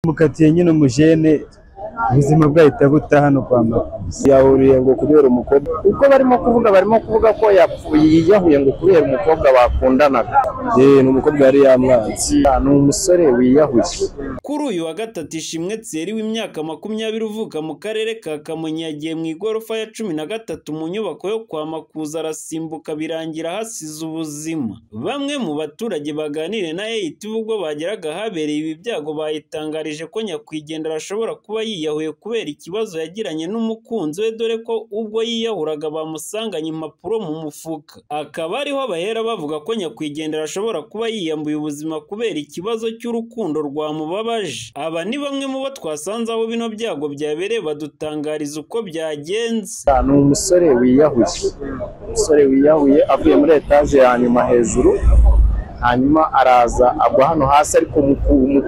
Mukatiye nyine umujene ubuzima bwahita buta hano kwa Makuza. Yahuriye ngo kubera umukobwa, uko barimo kuvuga ko yapfuye yiyahuye ngo kubera umukobwa bakundanaga. Ni umukobwa yari yamwanze. Ni umusore wiyahuye. Kuri uyu wa gatatu, Ishimwe Thierry w'imyaka 20 uvuka mu karere ka Kamonyi yagiye mu igorofa ya 13 mu nyubako yo kwa Makuza arasimbuka, birangira ahasize ubuzima. Bamwe mu baturage baganiriye na ATV ubwo bageraga ahabereye ibi byago bayitangarije ko nyakwigendera ashobora kuba yiyahuye kubera ikibazo yagiranye n'umukunzi we, dore ko ubwo yiyahuraga bamusanganye impapuro mu mufuka. Akaba ariho bahera bavuga ko nyakwigendera ashobora kuba yiyambuye ubuzima kubera ikibazo cy'urukundo rwamubabaje. Aba ni bamwe mu bo twasanze aho bino byago byabereye badutangariza uko byagenze. Ni umusore wiyahuye, umusore wiyahuye avuye muri etaje ya nyuma hejuru, hanyuma araza agwa hano hasi, ariko mu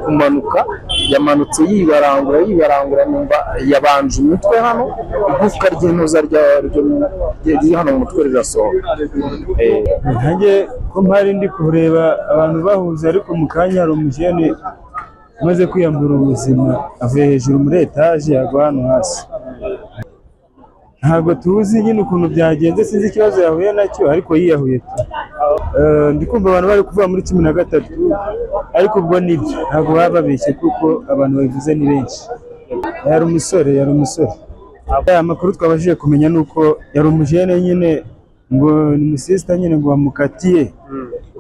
kumanuka yamanutse yibarangura yibarangura, numva yabanje umutwe hano, igufwa ry'intuza riri hano mu mutwe rirasohoka. Nanjye ko mpari ndi kureba abantu bahuze, ariko mu kanya hari umujene umaze kwiyambura ubuzima, avuye hejuru muri etaje agwa hano hasi. Ntabwo tuzi nyine ukuntu byagenze, sinzi ikibazo yahuye nacyo, ariko yiyahuye tu. Ndi kumva abantu bari kuvuga muri 13, ariko ubwo nibyo ntabwo baba babeshye kuko abantu babivuze ni benshi. Yari umusore, yari umusore. Aya makuru twabashije kumenya ni uko yari umujene nyine, ngo ni umusisita nyine ngo bamukatiye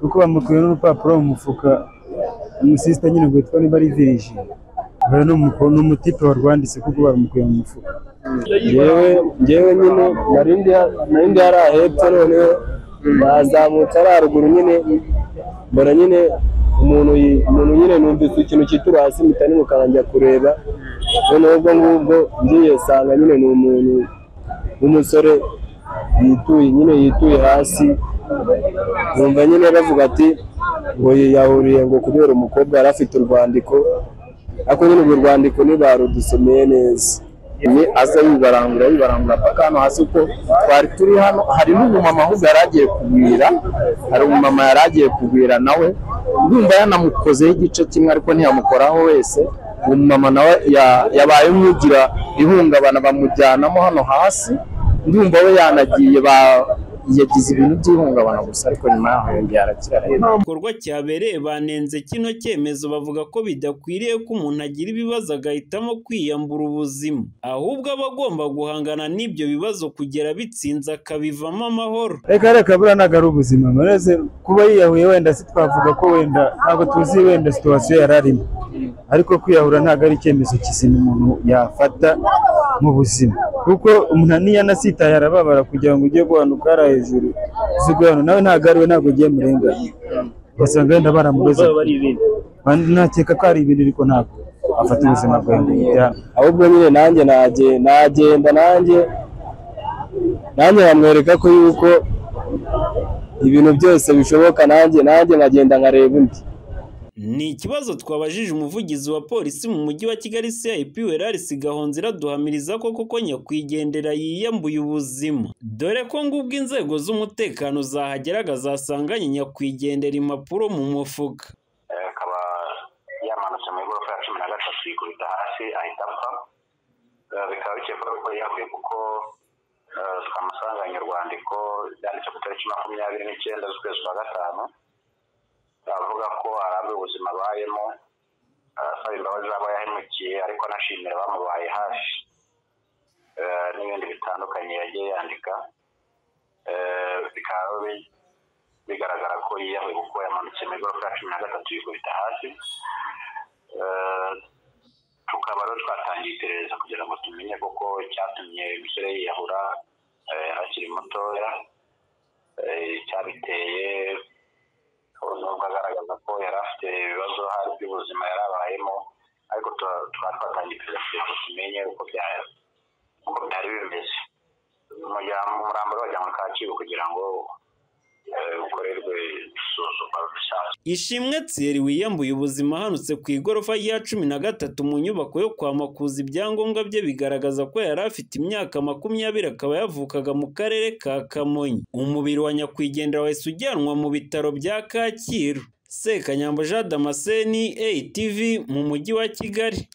kuko bamukuye n'urupapuro mu mufuka. Umusisita nyine ngo witwa niba ari Virgin, ni umutipe warwanditse kuko barumukuye mu mufuka. Njyewe nyine nari ndi hariya hepfo, noneho bazamutse ari haruguru nyine, mbona nyine umuntu nyine, numvise ikintu cyitura hasi, mpita nimuka njya kureba. Noneho ubwo ngubwo ngiye sanga nyine ni umuntu w'umusore yituye nyine, yituye hasi. Numva nyine bavuga ati ngo yiyahuriye ngo kubera umukobwa yari afite urwandiko, ariko nyine urwo rwandiko ntibarudusomeye neza. Ni aza yibarangura yibarangura paka hano hasi. Uko twari turi hano, hari n'umumama ahubwo yari agiye kugwira, hari umumama yari agiye kugwira nawe, ndumva yanamukozeho igice kimwe ariko ntiyamukoraho wese. Umumama nawe yabaye nk'ugira ihungabana, bamujyanamo hano hasi. Ndumva we yanagiye yagize ibintu by'ihungabana gusa, ariko nyuma yaho yongera arakira. Igikorwa cyabereye banenze kino cyemezo, bavuga ko bidakwiriye ko umuntu agira ibibazo agahitamo kwiyambura ubuzima, ahubwo aba agomba guhangana n'ibyo bibazo kugera bitsinze akabivamo amahoro. Reka reka, buriya ntabwo ari ubuzima. Mureze kuba yiyahuye wenda si twavuga ko wenda ntabwo tuzi wenda situation yari arimo, ariko kwiyahura ntabwo ari icyemezo kizima umuntu yafata mu buzima, kuko umuntu niyo anasitaye arababara. Kugira ngo ujye guhanuka hariya hejuru uzi guhana nawe, ntabwo ari we, ntabwo ugiye murenganya, ugasanga wenda baramuroze. Nakeka ko ari ibintu, ariko ntabwo afata ubuzima bwawe ngo yite hano. Ahubwo nyine nanjye nagenda nanjye nkamwereka ko yuko ibintu byose bishoboka, nanjye nkagenda nkareba undi. Ni ikibazo twabajije umuvugizi wa polisi mu mujyi wa Kigali, CIP Wellars Gahonzira, duhamiriza ko koko nyakwigendera yiyambuye ubuzima, dore ko ngubwo inzego z'umutekano zahageraga zasanganye nyakwigendera impapuro mu mufuka. Akaba yamanutse mu igorofa ya 13 yikubita hasi ahita apfa. Bikaba bikekwa ko yiyahuye kuko twamusanganye urwandiko yanditse ku itariki 29 z'ukwezi kwa gatanu, avuga ko arambiwe ubuzima abayemo, asaba imbabazi z'abo yahemukiye, ariko anashimira abamubaye hafi n'ibindi bitandukanye yagiye yandika. Bikaba bigaragara ko yiyahuye kuko yamanutse mu igorofa ya 13 yikubita hasi. Tukaba rero twatangiye iperereza kugira ngo tumenye koko icyatumye umusore yiyahura. Akiri mutoya, icyabiteye, nubwo agaragaza ko yari afite ibibazo hari by'ubuzima yari abayemo, ariko tukaba twatangiye iperereza kugira ngo tumenye uko byari bimeze. Umurambo wajyanwe Kacyiru kugira ngo ukorerwe isuzuma risanzwe. Ishimwe Thierry wiyambuye ubuzima ahanutse ku igorofa rya 13 mu nyubako yo kwa Makuza, ibyangombwa bye bigaragaza ko yari afite imyaka 20, akaba yavukaga mu karere ka Kamonyi. Umubiri wa nyakwigendera wahise ujyanwa mu bitaro bya Kacyiru. Sekanyambo Jean Damascene, ATV mu mujyi wa Kigali.